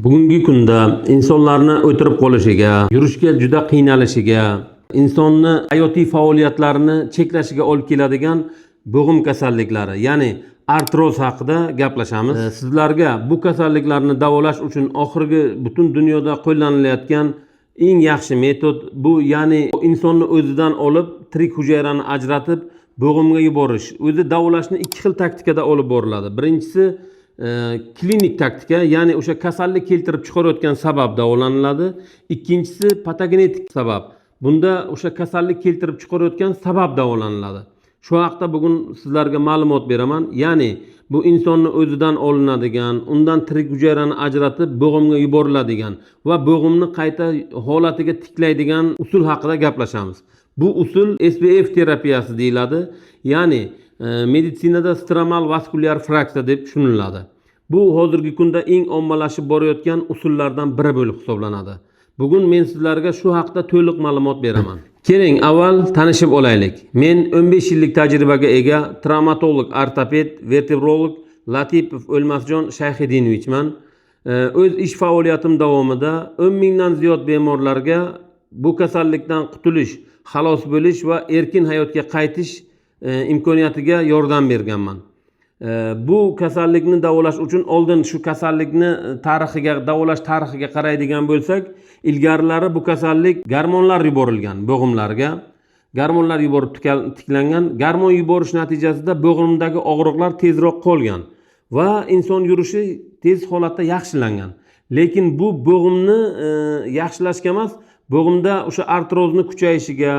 Bugungi kunda insonlarni o'tirib qolishiga, yurishga juda qiynalishiga, insonni hayotiy faoliyatlarini cheklashiga olib keladigan bo'g'im kasalliklari, ya'ni artroz haqida gaplashamiz. Sizlarga bu kasalliklarni davolash uchun oxirgi butun dunyoda qo'llanilayotgan eng yaxshi metod bu, ya'ni insonni o'zidan olib tirik hujayrani ajratib bo'g'imga yuborish. O'zi davolashni ikki xil taktikada olib boriladi. Birinchisi klinik taktika, ya'ni o'sha kasallik keltirib chiqarayotgan sabab davolaniladi. Ikkinchisi patogenetik sabab. Bunda o'sha kasallik keltirib chiqarayotgan sabab davolaniladi. Shu haqda bugun sizlarga ma'lumot beraman. Ya'ni bu insonni o'zidan olinadigan, undan tirik hujayrani ajratib bo'g'imga yuboriladigan va bo'g'imni qayta holatiga tiklaydigan usul haqida gaplashamiz. Bu usul SVF terapiyasi deyiladi. Ya'ni meditsinada stromal vaskulyar fraksiya deb tushuniladi. Bu hozirgi kunda eng ommalashib borayotgan usullardan biri bo'lib hisoblanadi. Bugun men sizlarga shu haqda to'liq ma'lumot beraman. Keling, avval tanishib olaylik. Men 15 yillik tajribaga ega travmatolog, ortoped, vertebrolog Latipov O'lmasjon Shayxidinovichman. O'z ish faoliyatim davomida 10 mingdan ziyod bemorlarga bu kasallikdan qutulish, xalos bo'lish va erkin hayotga qaytish imkoniyatiga yordam berganman. Bu kasallikni davolash uchun oldin shu kasallikni tarixiga, davolash tarixiga qaraydigan bo'lsak, ilgarilari bu kasallik gormonlar yuborilgan bo'g'imlarga. Gormonlar yuborib tiklangan. Gormon yuborish natijasida bo'g'imdagi og'riqlar tezroq qolgan va inson yurishi tez holatda yaxshilangan. Lekin bu bo'g'imni yaxshilashga emas, bo'g'imda o'sha artrozni kuchayishiga,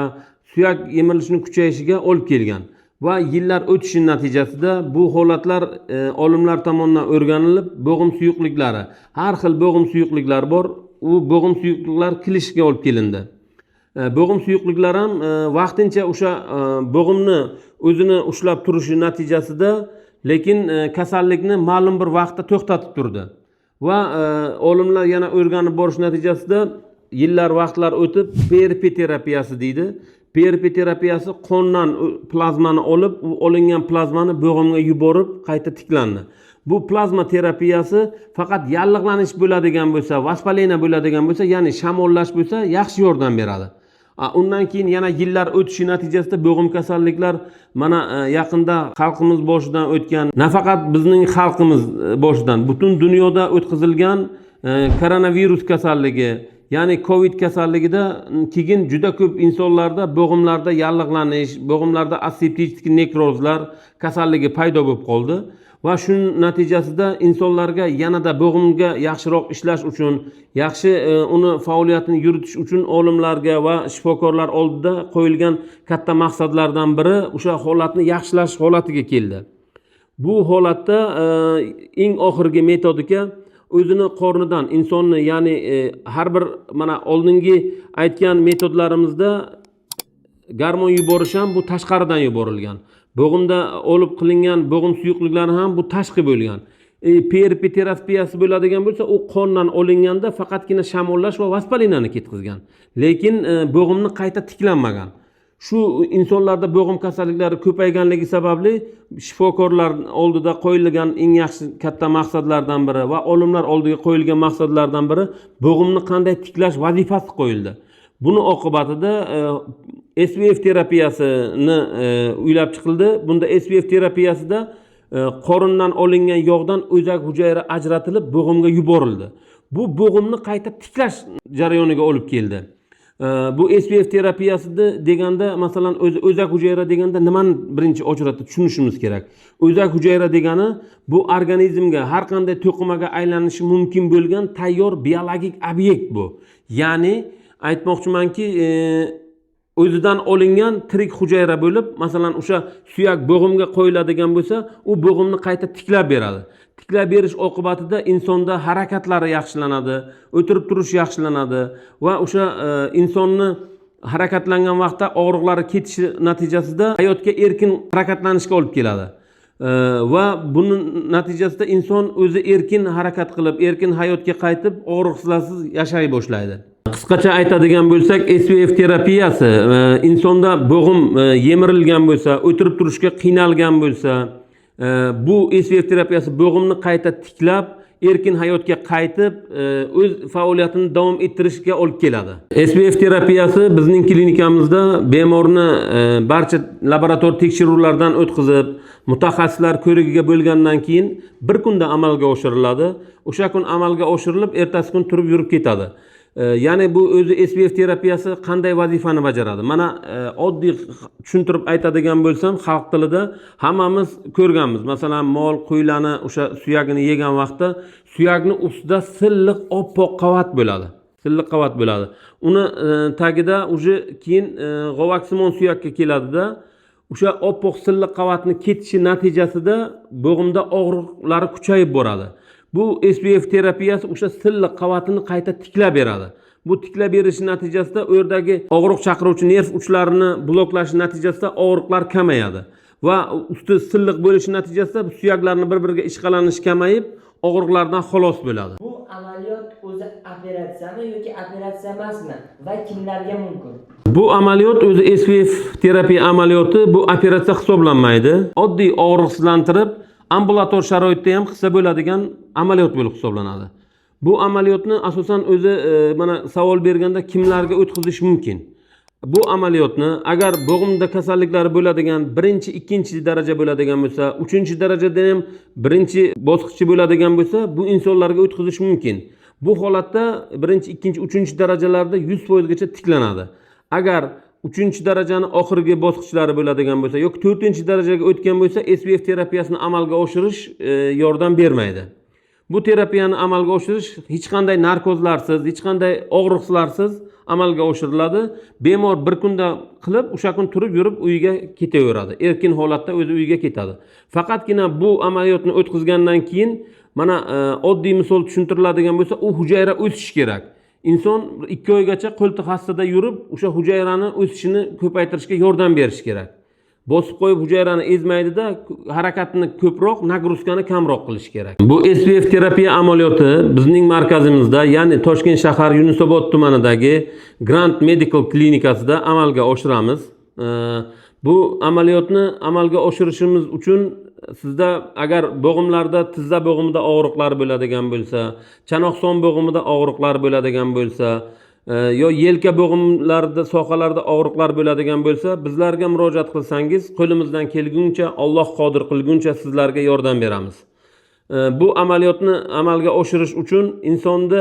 suyak yemirilishini kuchayishiga olib kelgan. Va yillar o'tishi natijasida bu holatlar olimlar tomonidan o'rganilib, bo'g'im suyuqliklari, har xil bo'g'im suyuqliklari bor, u bo'g'im suyuqliklar kilishga olib kelindi. Bo'g'im suyuqliklari ham vaqtincha o'sha bo'g'imni o'zini ushlab turishi natijasida, lekin kasallikni ma'lum bir vaqtda to'xtatib turdi. Va olimlar yana o'rganib borish natijasida yillar, vaqtlar o'tib PRP terapiyasi deydi. PRP terapiyasi qondan plazmani olib, u olingan plazmani bo'g'imga yuborib qayta tiklandi. Bu plazma terapiyasi faqat yallig'lanish bo'ladigan bo'lsa, воспаление bo'ladigan bo'lsa, ya'ni shamollash bo'lsa, yaxshi yordam beradi. Undan keyin yana yillar o'tishi natijasida bo'g'im kasalliklar mana yaqinda xalqimiz boshidan o'tgan, nafaqat bizning xalqimiz boshidan, butun dunyoda o'tkazilgan koronavirus kasalligi, ya'ni COVID kasalligida keyin juda ko'p insonlarda bo'g'imlarda yallig'lanish, bo'g'imlarda aseptik nekrozlar kasalligi paydo bo'lib qoldi. Va shuning natijasida insonlarga yanada bo'g'imga yaxshiroq ishlash uchun, yaxshi uni faoliyatini yuritish uchun olimlarga va shifokorlar oldida qo'yilgan katta maqsadlardan biri o'sha holatni yaxshilash holatiga keldi. Bu holatda eng oxirgi metodika o'zini qornidan insonni, ya'ni har bir mana oldingi aytgan metodlarimizda gormon yuborish ham bu tashqaridan yuborilgan. Bo'g'imda olib qilingan bo'g'im suyuqliklari ham bu tashqi bo'lgan. PRP terapiyasi bo'ladigan bo'lsa, u qondan olinganda faqatgina shamollash va воспаление ni ketkazgan. Lekin bo'g'imni qayta tiklanmagan. Shu insonlarda bo'g'im kasalliklari ko'payganligi sababli shifokorlar oldida qo'yilgan eng yaxshi katta maqsadlardan biri va olimlar oldiga qo'yilgan maqsadlardan biri bo'g'imni qanday tiklash vazifasi qo'yildi. Buni oqibatida SVF terapiyasini o'ylab chiqildi. Bunda SVF terapiyasida qorindan olingan yog'dan o'zak hujayra ajratilib bo'g'imga yuborildi. Bu bo'g'imni qayta tiklash jarayoniga olib keldi. Bu SVF terapiyasida deganda, masalan, o'zi o'zak hujayra deganda nimani birinchi очередь da tushunishimiz kerak? O'zak hujayra degani bu organizmga har qanday to'qimaga aylanishi mumkin bo'lgan tayyor biologik obyekt bu. Ya'ni aytmoqchimanki, o'zidan olingan tirik hujayra bo'lib, masalan, o'sha suyak bo'g'imga qo'yiladigan bo'lsa, u bo'g'imni qayta tiklab beradi. Tiklab berish oqibatida insonda harakatlari yaxshilanadi, o'tirib turish yaxshilanadi va o'sha insonni harakatlangan vaqtda og'riqlari ketishi natijasida hayotga erkin harakatlanishga olib keladi. Va buni natijasida inson o'zi erkin harakat qilib, erkin hayotga qaytib, og'riqsiz yashay boshlaydi. Qisqacha aytadigan bo'lsak, SVF terapiyasi insonda bo'g'im yemirilgan bo'lsa, o'tirib turishga qiynalgan bo'lsa, bu SVF terapiyasi bo'g'imni qayta tiklab, Erkin hayotga qaytib, o'z faoliyatini davom ettirishga olib keladi. SBF terapiyasi bizning klinikamizda bemorni barcha laborator tekshiruvlardan o'tkazib, mutaxassislar ko'rigiga bo'lgandan keyin bir kunda amalga oshiriladi. O'sha kun amalga oshirilib, ertasi kun turib yurib ketadi. Ya'ni bu o'zi SBF terapiyasi qanday vazifani bajaradi? Mana oddiy tushuntirib aytadigan bo'lsam, xalq tilida hammamiz ko'rganmiz. Masalan, mol, qo'ylarni o'sha suyagini yegan vaqtda suyakni ustida silliq oppoq qavat bo'ladi. Silliq qavat bo'ladi. Uni tagida уже keyin g'ovaksimon suyakka keladida, o'sha oppoq silliq qavatni ketishi natijasida bo'g'imda og'riqlari kuchayib boradi. Bu SBF terapiyasi o'sha silliq qavatini qayta tiklab beradi. Bu tiklab berishi natijasida u yerdagi og'riq chaqiruvchi nerv uchlarini bloklashi natijasida og'riqlar kamayadi va usti silliq bo'lishi natijasida suyaklarni bir biriga ishqalanishi kamayib, og'riqlardan xalos bo'ladi. Bu amaliyot o'zi operatsiyami yoki operatsiya emasmi va kimlarga mumkin? Bu amaliyot o'zi, SBF terapiya amaliyoti, bu operatsiya hisoblanmaydi. Oddiy og'riqsizlantirib, ambulator sharoitda ham qilsa bo'ladigan amaliyot bo'lib hisoblanadi. Bu amaliyotni asosan o'zi mana savol berganda kimlarga o'tkazish mumkin? Bu amaliyotni agar bo'g'imda kasalliklari bo'ladigan, birinchi, ikkinchi daraja bo'ladigan bo'lsa, uchinchi darajada ham birinchi bosqichi bo'ladigan bo'lsa, bu insonlarga o'tkazish mumkin. Bu holatda birinchi, ikkinchi, uchinchi darajalarda 100%gacha tiklanadi. Agar uchinchi darajani oxirgi bosqichlari bo'ladigan bo'lsa yoki to'rtinchi darajaga o'tgan bo'lsa, SBF terapiyasini amalga oshirish yordam bermaydi. Bu terapiyani amalga oshirish hech qanday narkozlarsiz, hech qanday og'riqlarsiz amalga oshiriladi. Bemor bir kunda qilib, o'sha kun turib yurib uyiga ketaveradi. Erkin holatda o'zi uyiga ketadi. Faqatgina bu amaliyotni o'tkazgandan keyin, mana oddiy misol tushuntiriladigan bo'lsa, u hujayra o'sishi kerak. Inson 2 oygacha qo'ltiq hassada yurib, o'sha hujayrani o'sishini ko'paytirishga yordam berishi kerak. Bosib qo'yib hujayrani ezmaydida, harakatni ko'proq, нагрузка ni kamroq qilish kerak. Bu SBF terapiya amaliyoti bizning markazimizda, ya'ni Toshkent shahar, Yunusobod tumanidagi Grand Medical klinikasida amalga oshiramiz. Bu amaliyotni amalga oshirishimiz uchun sizda agar bo'g'imlarda, tizza bo'g'imida og'riqlar bo'ladigan bo'lsa, chanoq son bo'g'imida og'riqlar bo'ladigan bo'lsa, yo yelka bo'g'imlarida, sohalarda og'riqlar bo'ladigan bo'lsa, bizlarga murojaat qilsangiz, qo'limizdan kelguncha, Alloh qodir qilguncha sizlarga yordam beramiz. Bu amaliyotni amalga oshirish uchun insonda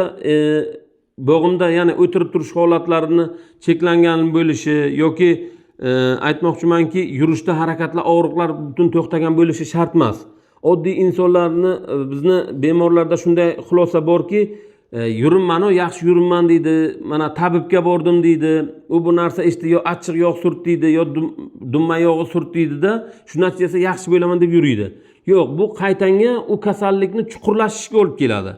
bo'g'imda, ya'ni o'tirib turish holatlarini cheklangan bo'lishi yoki aytmoqchimanki, yurishda harakatlar, og'riqlar butun to'xtagan bo'lishi shart emas. Oddiy insonlarni bizni bemorlarda shunday xulosa borki, yuribmanu, yaxshi yuribman deydi, mana tabibga bordim deydi, u bu narsa eshitdi, yo achchiq yog' surt deydi, yo dumma yog'i surt deydida, shu natijasida yaxshi bo'laman deb yuriydi. Yo'q, bu qaytanga u kasallikni chuqurlashishiga olib keladi.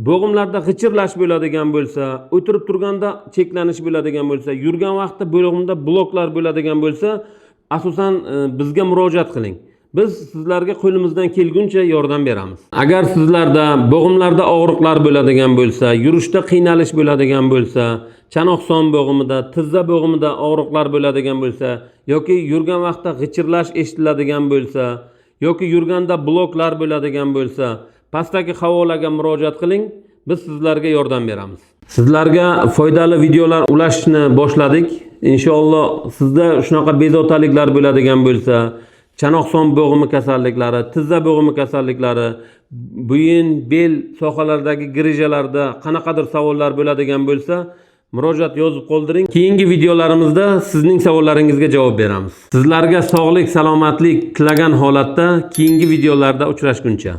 Bo'g'imlarda g'ichirlash bo'ladigan bo'lsa, o'tirib turganda cheklanish bo'ladigan bo'lsa, yurgan vaqtda bo'g'imda bloklar bo'ladigan bo'lsa, asosan bizga murojaat qiling. Biz sizlarga qo'limizdan kelguncha yordam beramiz. Agar sizlarda bo'g'imlarda og'riqlar bo'ladigan bo'lsa, yurishda qiynalish bo'ladigan bo'lsa, chanoq son bo'g'imida, tizza bo'g'imida og'riqlar bo'ladigan bo'lsa yoki yurgan vaqtda g'ichirlash eshitiladigan bo'lsa yoki yurganda bloklar bo'ladigan bo'lsa, pastdagi havolaga murojaat qiling, biz sizlarga yordam beramiz. Sizlarga foydali videolar ulashishni boshladik. Inshaalloh, sizda shunaqa bezovtaliklar bo'ladigan bo'lsa, chanoq son bo'g'imi kasalliklari, tizza bo'g'imi kasalliklari, bo'yin, bel sohalaridagi грыжа larda qanaqadir savollar bo'ladigan bo'lsa, murojaat yozib qoldiring. Keyingi videolarimizda sizning savollaringizga javob beramiz. Sizlarga sog'lik, salomatlik tilagan holatda keyingi videolarda uchrashguncha.